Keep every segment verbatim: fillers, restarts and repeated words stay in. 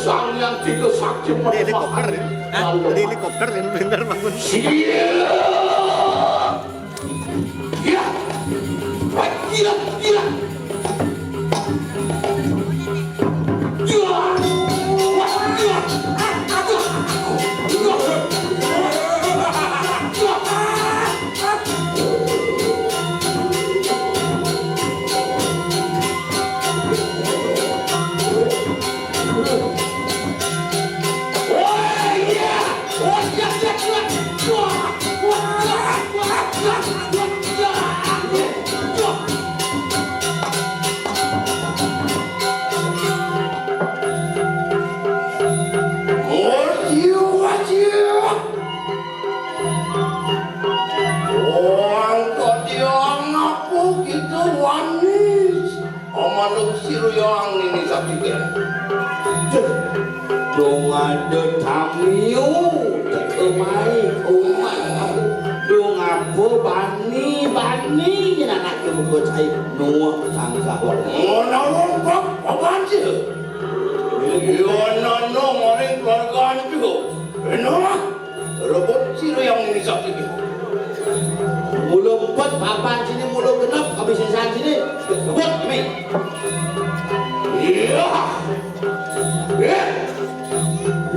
Sang yang tiga sakti. Ini helikopter, ya? Hah? Ini helikopter yang benar bangun. Siap. Ya. Ya, ya. Ya. Ya. Wong kok dia ngaku gitu wani. Amanung sira yang ini sakti. Dong ada tamu, teka mai, umat. Dong apa bani, bani, anaknya muka cai. Nuak tangkap orang. Mana orang kok, apa aja? Iya, nana, maring keluarga itu. Enak. Rebut sira yang ini sakti. Mula empat, papan sini, mula genep, habis sisan sini. Rebut, ini. Iya. Eh.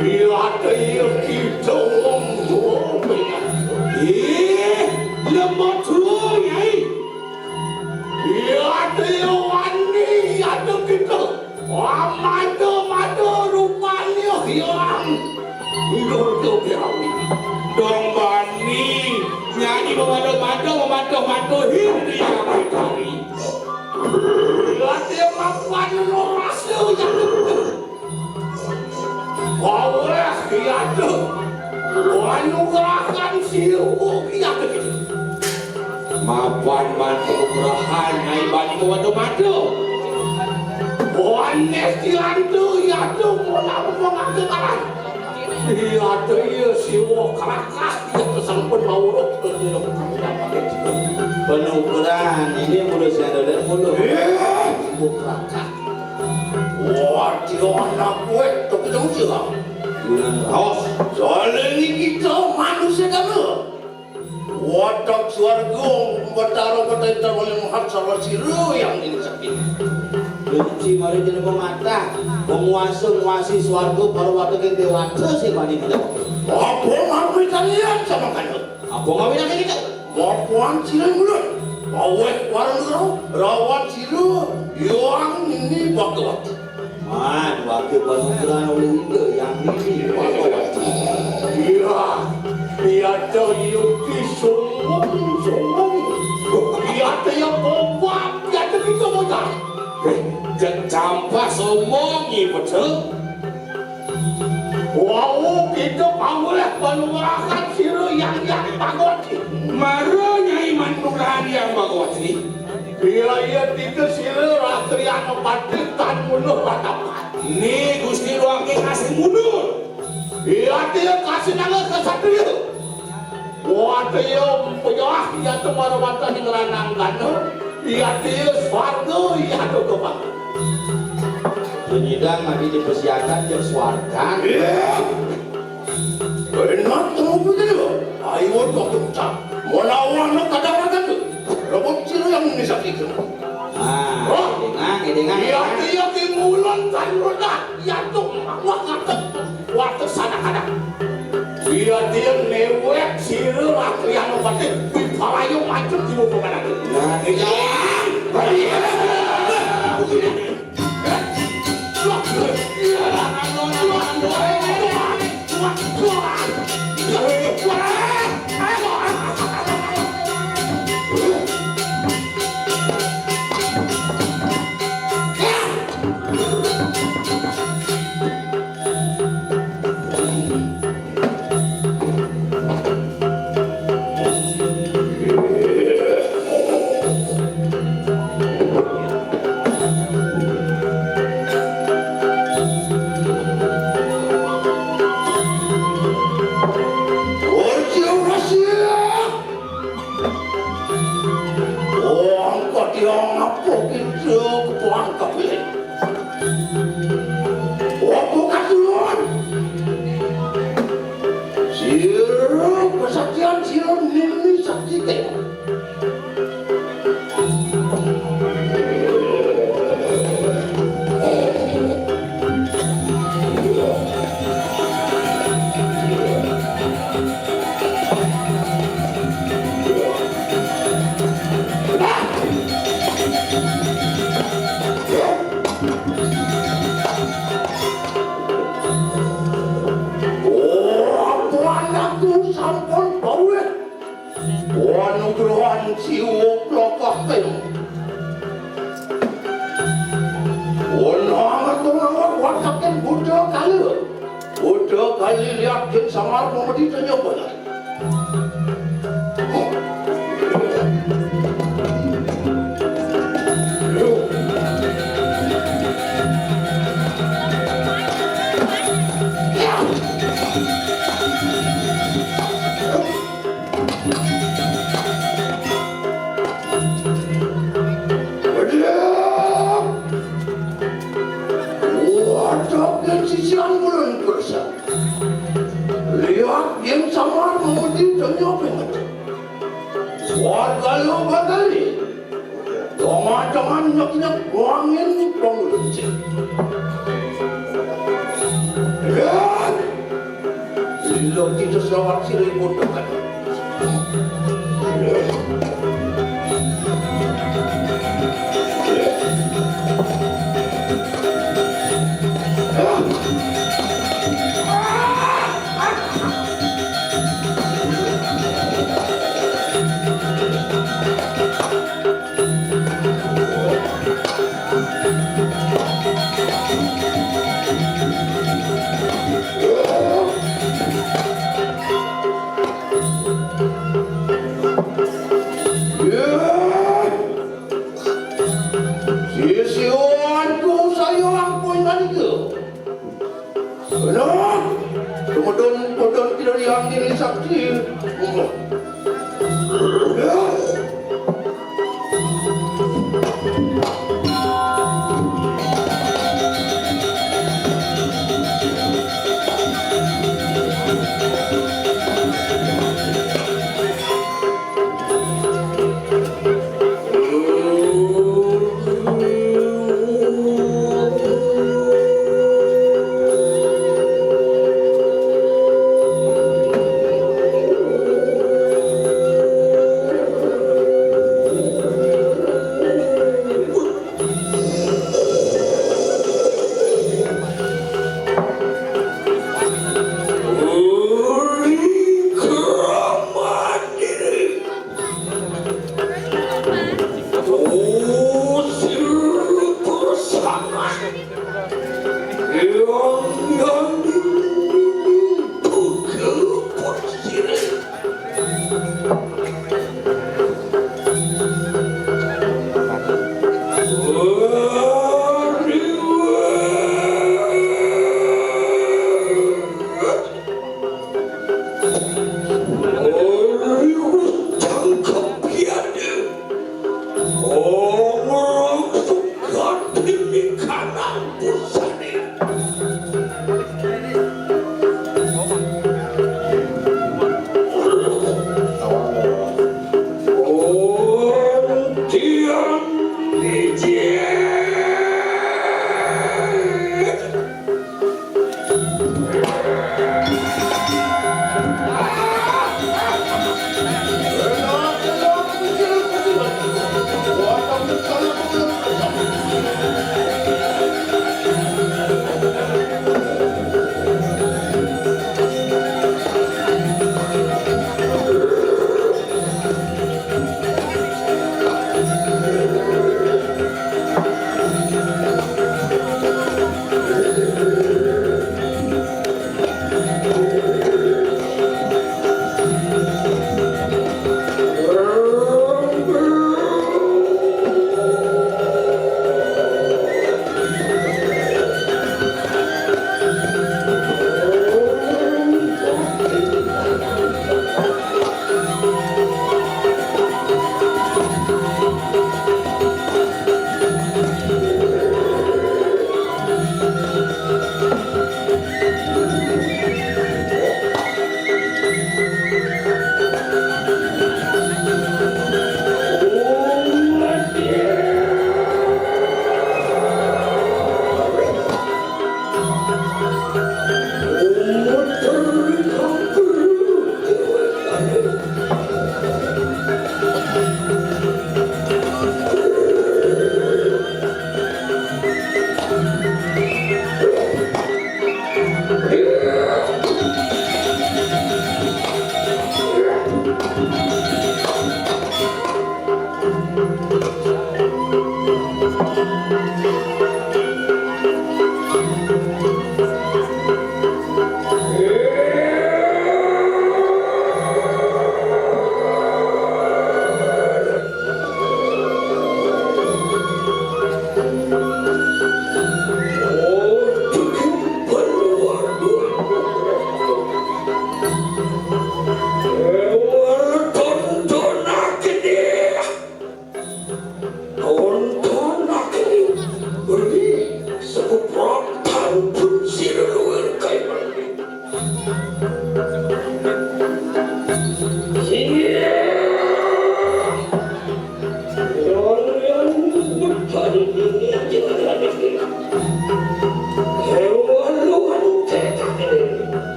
Iya, ada iya kita ngomong. Ih, lemah tua, Nyai. Iya, ada iya wani, ada kita. Wah, mada-mada rupane, Hyang. Ndur Kepiawi. Dong bani, nyanyi memado-mado, memado-mado, hir, dia kari. Lati mapan lo rasa yang Waweh, iya tuh. Wanugrahan sirup, iya tuh. Mapan mantu gerahan, nyai bani mewado-mado. Wanes diantu, iya tuh, mau apa mau ngaku kalah. Iya tuh, iya, siwa kerakas, iya tuh, sampun mawuruk, tuh, iya, kami dapat itu. Penuh gerahan, ini mulus yang ada, mulus. Eh, siwa kerakas. Wah, dia anak gue, tuh, tuh, tuh. Raos. Soalnya ini kita manusia kan, lo. Watak swarga, Betara Betara oleh Mahat Sarwa Sira yang ini sakti. Benci mari jeneng pematah, penguasa nguasi swarga, para watak yang dewata sih bani kita. Apa ngaku kalian sama kan? Apa ngaku kita? Apa sira mulai? Awet warna rawat sira, yang ini bagawati. Man, wakil panugrahan oleh Ida yang ini, Bhagawati. Iya, iya, tuh, iya, di sombong, sombong. Iya, tuh, ya, bobat, iya, tuh, kita bocah. Eh, cek campah sombong, iya, betul. Wau, kita pamulih panugrahan sira yang, yang Bhagawati. Mara Nyai Manurahan yang Bhagawati. Iya, iya, tiga sira ratriana patih tan munuh ratapan. Ni Gusti Luwake kasih mundur. Iya, dia kasih nangis ke satria. Wah, dia peyah, iya, temara mata di ngeranang gana. Iya, dia swarga, iya, tuh kebang. Penyidang mati di pesiakan, dia swarga. Iya. Enak temu putri lo. Ayo kok kencang. Menawa nak kadang-kadang tu. Rebut sira yang ini sakit. Ah, dengar, dengar. Iya, iya, ki mulan kan roda. Iya tu, wah, ngatek. Wah, kesana kadang. Iya, dia newek sira rakyat obatnya. Wih, palayo macet di muka kadang. Nah, iya. Iya. Wong kok dia ngapuk itu kebuang kepilih. Wong bukan dulu Panugrahan Siwa klokah kaya. Wenang atur awak wataken Buta Kala. Buta Kala liak yen samar mamedi tenya banget. Waduh! Waduh, yen sisian bulan kersa. Lihat yen samar mamedi tenya penget. Warga lo bakali. Jangan-jangan nyek-nyek wangin panguluncing. Lihat! Lilo kita selawat sirih bodoh kan. Sisianku saya ampun nalika. Benar. Kemudian, kemudian tidak diambil saksi.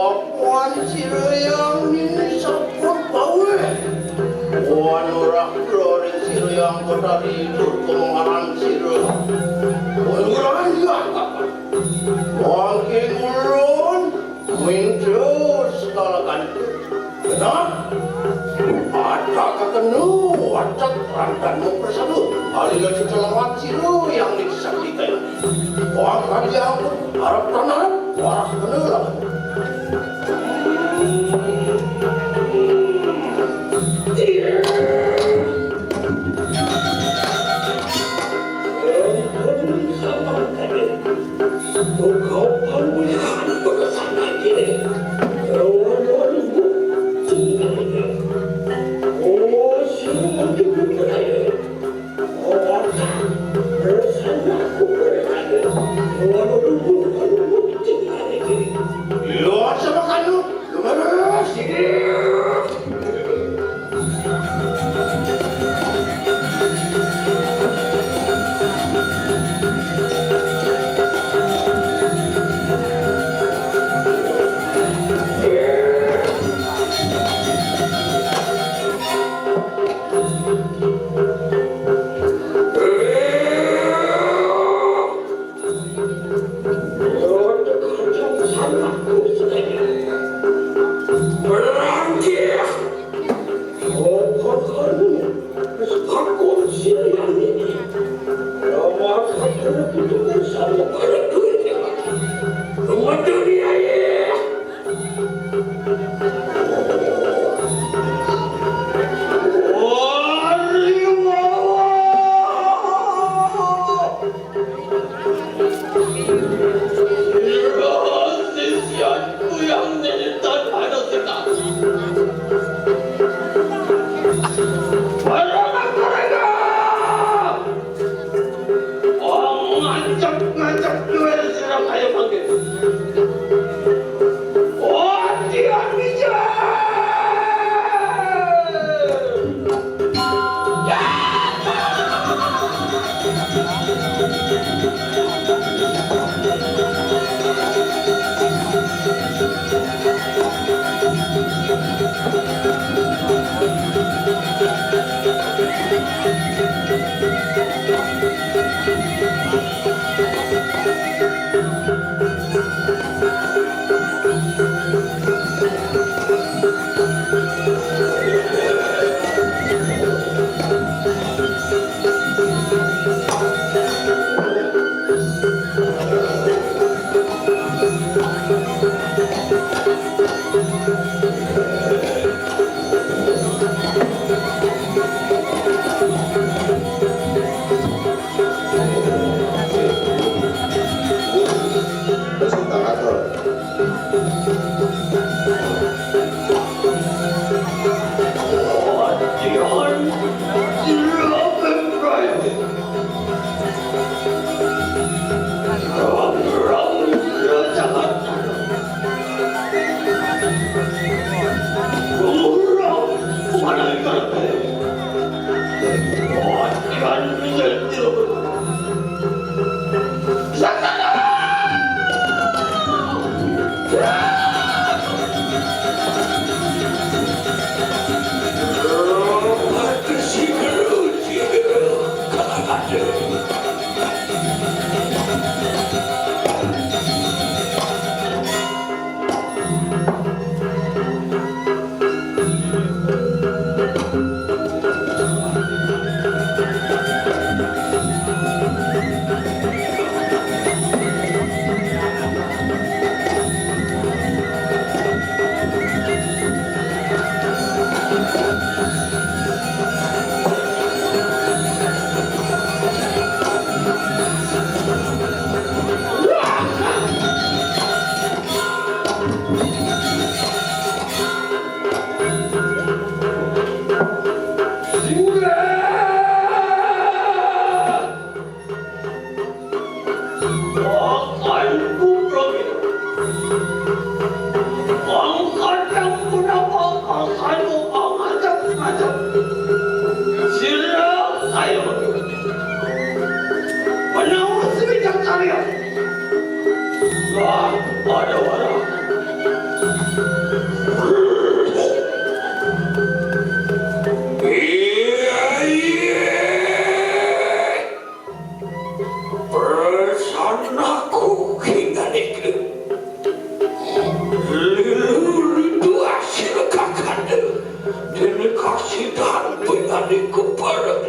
Apan sira yang nini sampun paweh. Wan ora kula ring sira yang Betari tur kemengaran sira. Wan ora ya. Mangke ulun minta sekalakan. Nah, ada kakenu, ada rantan mau bersama. Alila kita lawan sira yang disaktikan. Wah, kami ampun, harap tanah, wah, bener lah. Sira sisyanku yang ninitan pada kita. Para mereka. Oh, ngancep-ngancep duel sira kaya mangke. Oh, dia bijak. Wara-wara. Iya, iya. Persanaku kinganika. Lilu-lilu asil kakanda. Dene kasidan pinganika pareng.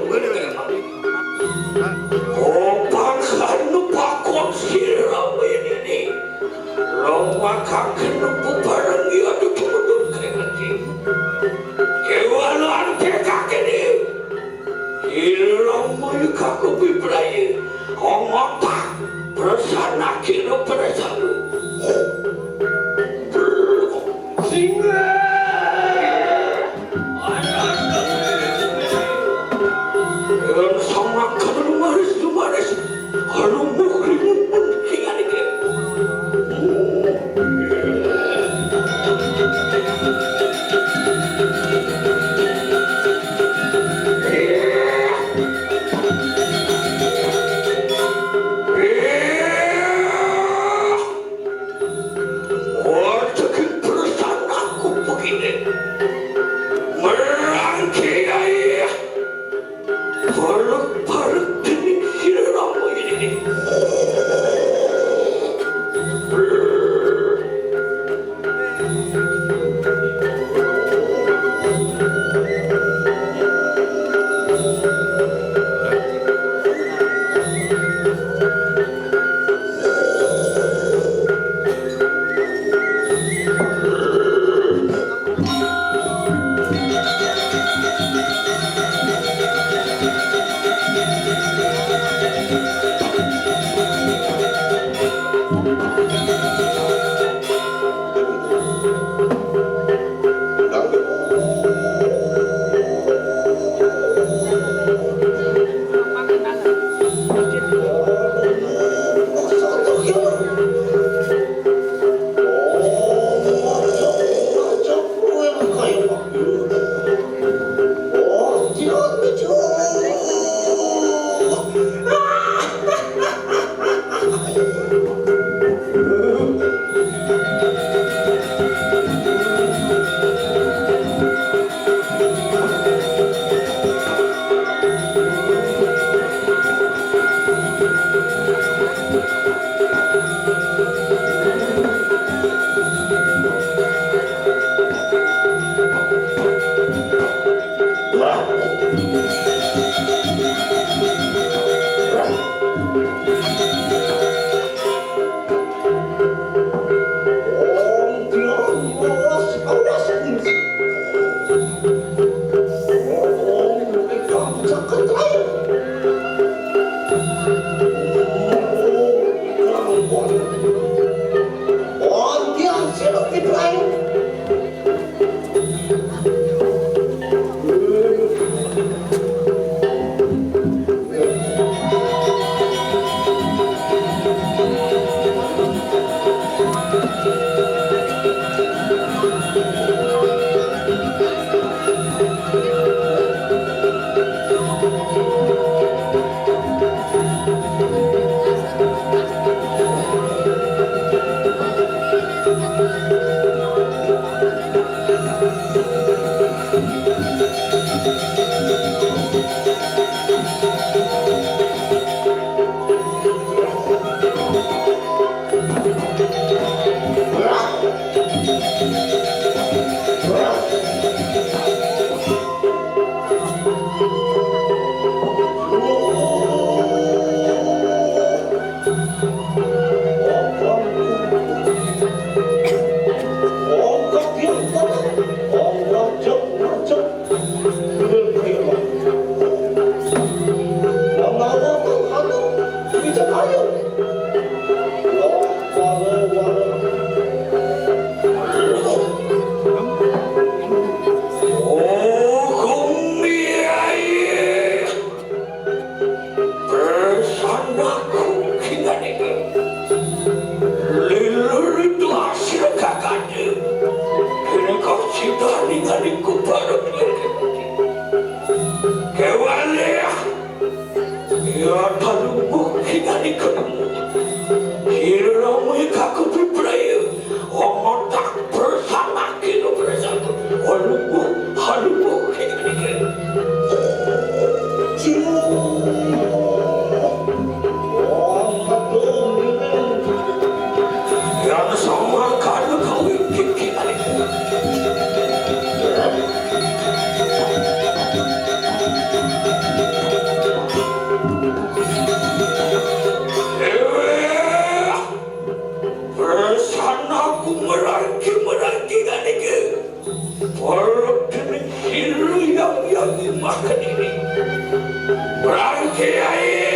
Opang anu pakon sira winini. Lomakakena bebareng ya tumundun kring ati. Kewalan tekakene. Ira maya kakupipraya. Ongotak. Prasanakira prasanu. Singa. Yen samakan lumaris-lumaris, alumbuh-limbuh tingalike. Wonten ing persanaku begini. Merang Kiai. Parek-parek dening sira Rama ini. Persanaku kinganika. Lilur itu hasil kakanda. Kene kau cinta ninganiku pada kewalih. Ya talungguh kinganika. Kira ramai kaku pipraya Kediri. Perang Kiai.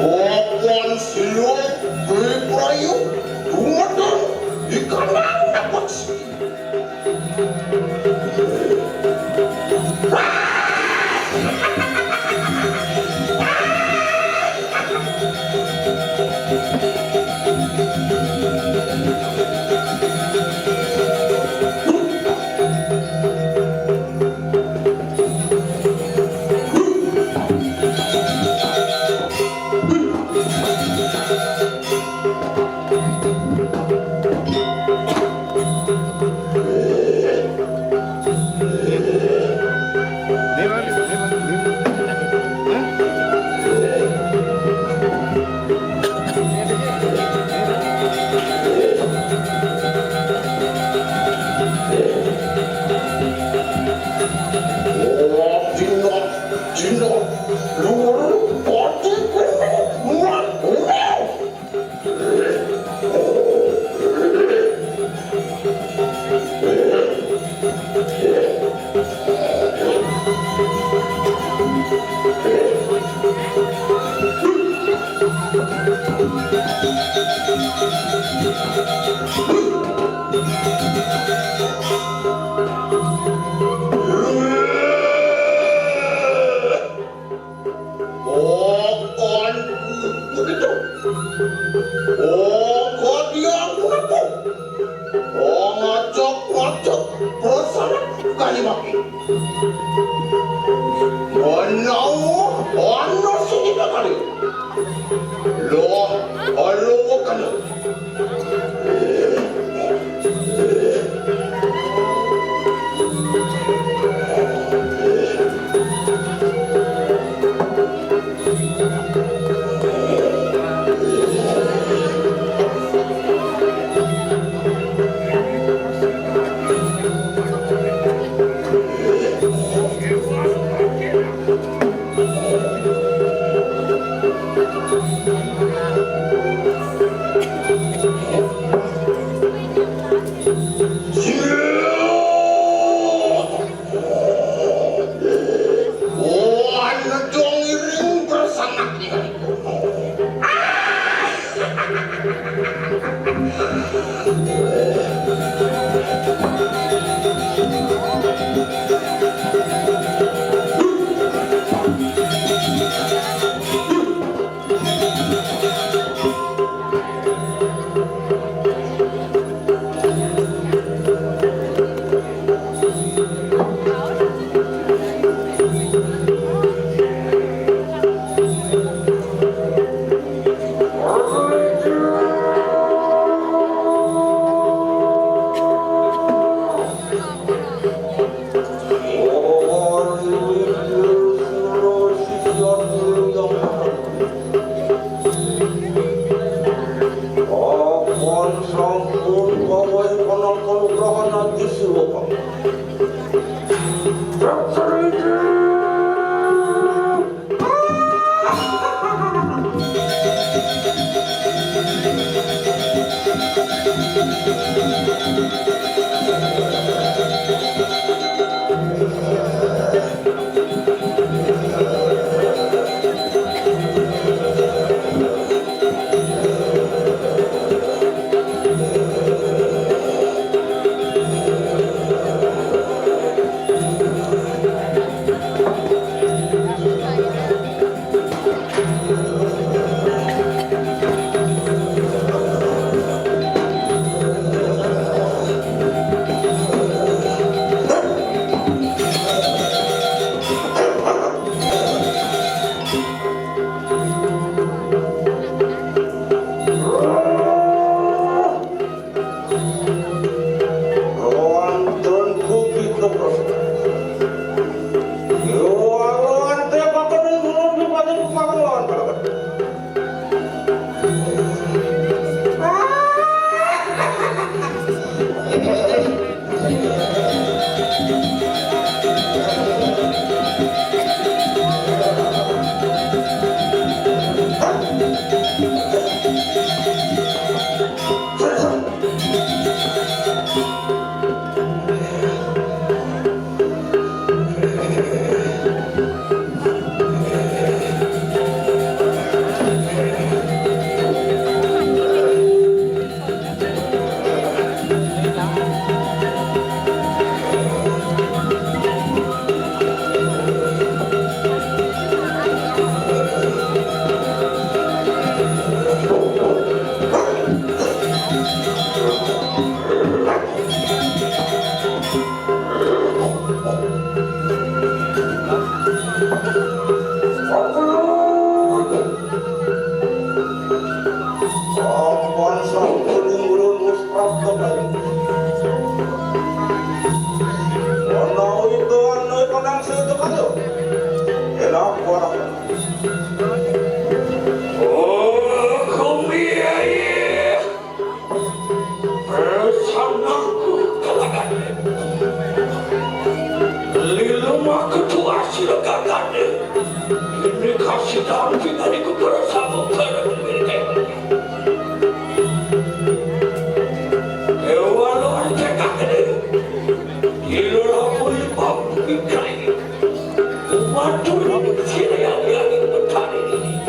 Papan siluk, beli perayu, dumateng di kandang dapat siki. Okan begitu. Okan dia mengaku. Oh, ngajak-ngajak perasaan kali maki. Menau, panas ini kali. Loh, alo kena. Sedang kita di kuburan sama bareng mereka. Dewa luar cekak ini. Gila lapor bau bikai. Umat turun sini yang yang bertani ini.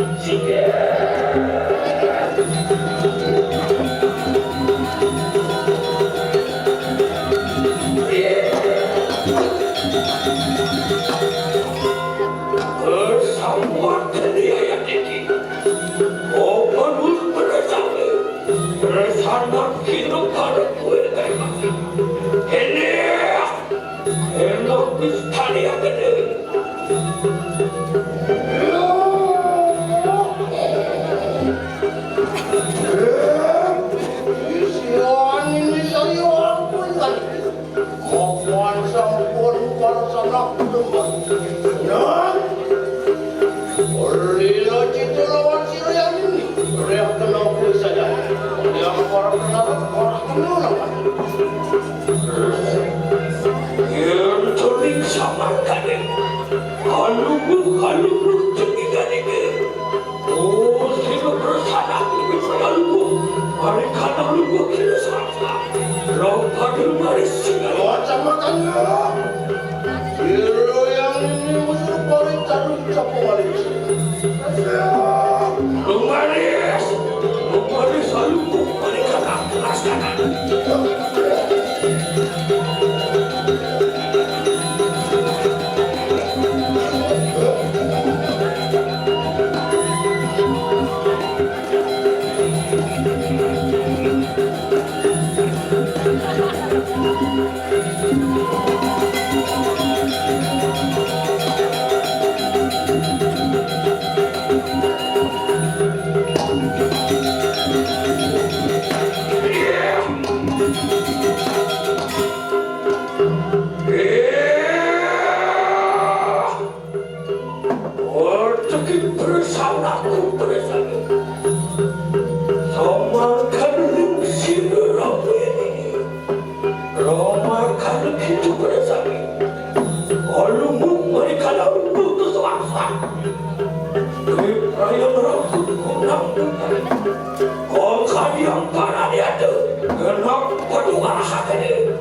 Bersama tadi ayat ini. Open bersama. Bersama kita pada kue tema. Ini enak sekali yang gede. Isi angin bisa liwat pun kan. Kapan sampun para sanak demen. Nah, lila cita lawan sirian ini. Riak kenal kuwi saja. Yang para kenal, para kenal. Yang tuling sama kade. Alugu, alugu, cekika deke. Oh, sino bersana, lebih saya lugu. Mari kana lugu kira sama. Rau padu mari singa. Wacana tanya. Kira yang ini musuh paling taruh capo mari. Lumaris, lumaris alugu, mari kana, kelas kana. Rezeki bersamaku bersama. Sama kandung si Rabu ini. Roma kandung hidup bersama. Olumu mereka lalu putus asa. Di perayaan rambut kunang. Kau kadiang tanah dia tu. Kenapa dua sakit?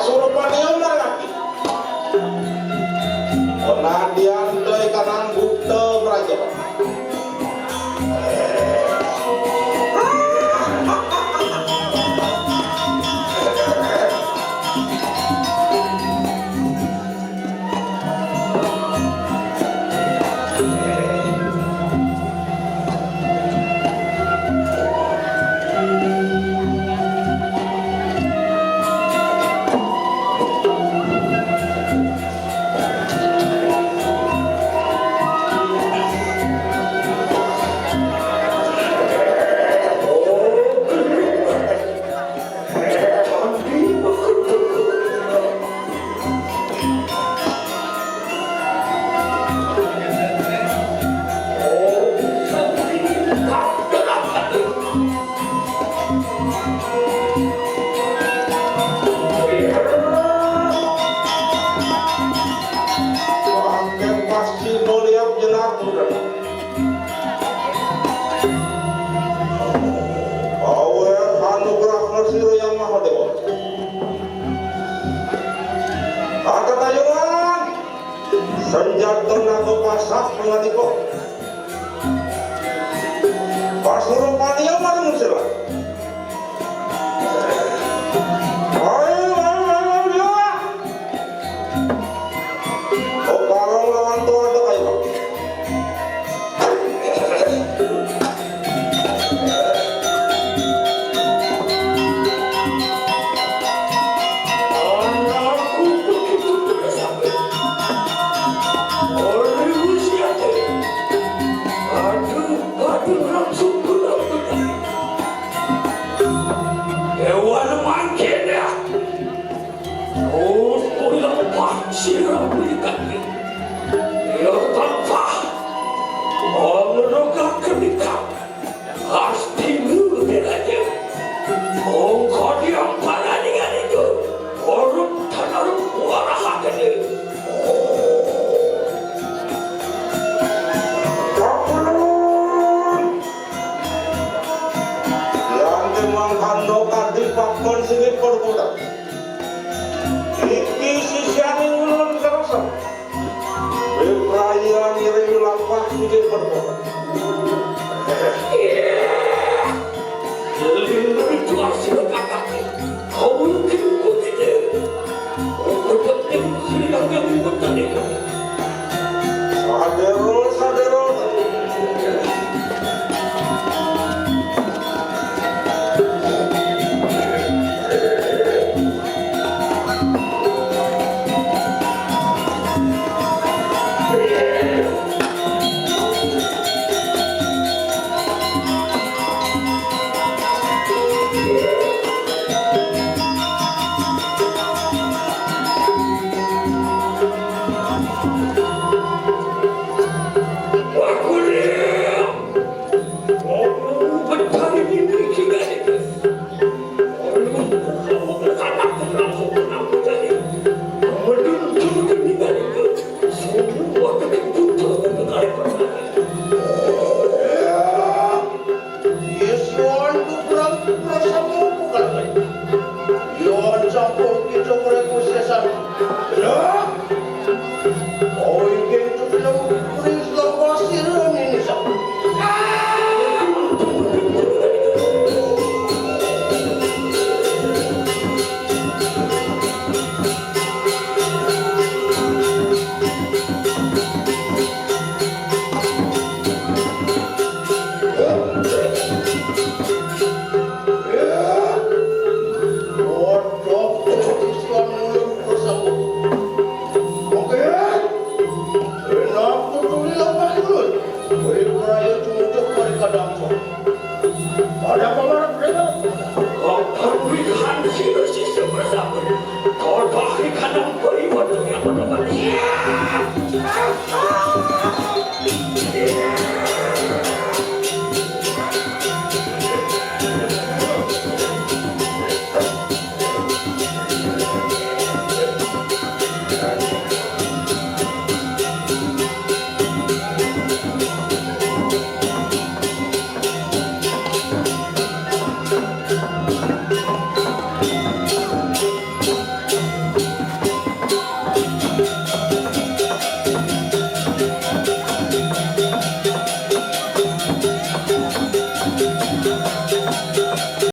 Surupaniya margati. Panandian teuing kanang bukta maraja. Pasti melihat jenak. Aweh anugerah Sira Yang Maha Dewa. Angkat ayunan. Senjata naga pasah pangandika. Pasurupaniya marung sira. Ayo, ayo, ayo, ayo. Oh, kalau lawan tuan tu kayu. Anakku begitu terasa. Oleh usia. Aduh, aduh, langsung pulang. Dewan mangkin ya. Terus pulang pak sirah berikan. Ya tanpa menegak kenikah. Pasti dulu dia aja. Ongkot yang pada dengan itu. Korup tanah muara hati. Kapulun. Lan memang kandha kadhi pakon sing perbudak. Iki sisiane ulun kerasa. Wipraya ngiring lampah sing perbudak. Lindung itu hasil kakak. Kau mungkin kau tidak. Kau tidak yang hilang yang bukan itu. Sadero, sadero. Yeswan kuburan kuburan sampun bukan lagi. Yon sampun kita mereka sesan. Ya. Oh, ingin tu bilang beri selamat siran ini sampun. Ada pengarap dengar. Kau perwira sisa bersama. Kau bagi kandang beri waktu yang menunggu.